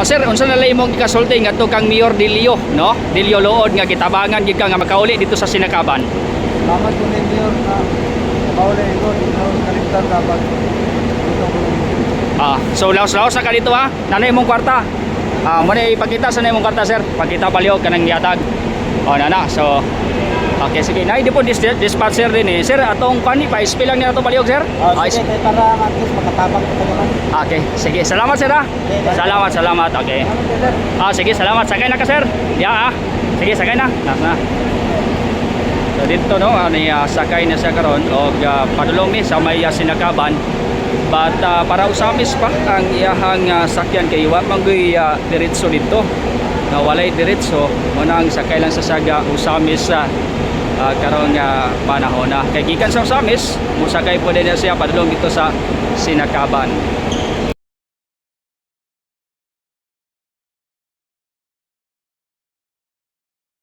Sir, unsa na lang imong ikasulti ngadto kang Mayor Delio, no? Delio Lood nga gitabangan gid ka nga makauli dito sa Sinakaban. Salamat ko ni Mayor na mauli ko dito kalimtan dapat dito ko. So laos-laos na ka dito ha. Nanay imong kwarta. Mo na ipakita sa imong kwarta, sir. Pakita palihog kanang gihatag. Oh, nana. So okay, sige. Nay di po dispatcher din eh. Sir, atong pani pa SP lang niya ato palihog, sir. Sige, kay para at least makatabang ko naman. Okay, sige. Salamat, sir ha. Salamat, salamat. Okay. Salamat sir. Sige, salamat. Sakay na ka, sir. Ya, ah. Sige, sakay na. Nas na. So dito no, ani sakay na siya karon og padulong ni sa may Sinakaban. But para Ozamiz pa ang iyahang sakyan kay wa man gyud diretso dito. Nga walay diretso, mo na ang sakay lang sa saga Ozamiz sa karon nga panahon na. Kay gikan sa Ozamiz, mosakay po din na siya padulong dito sa Sinakaban.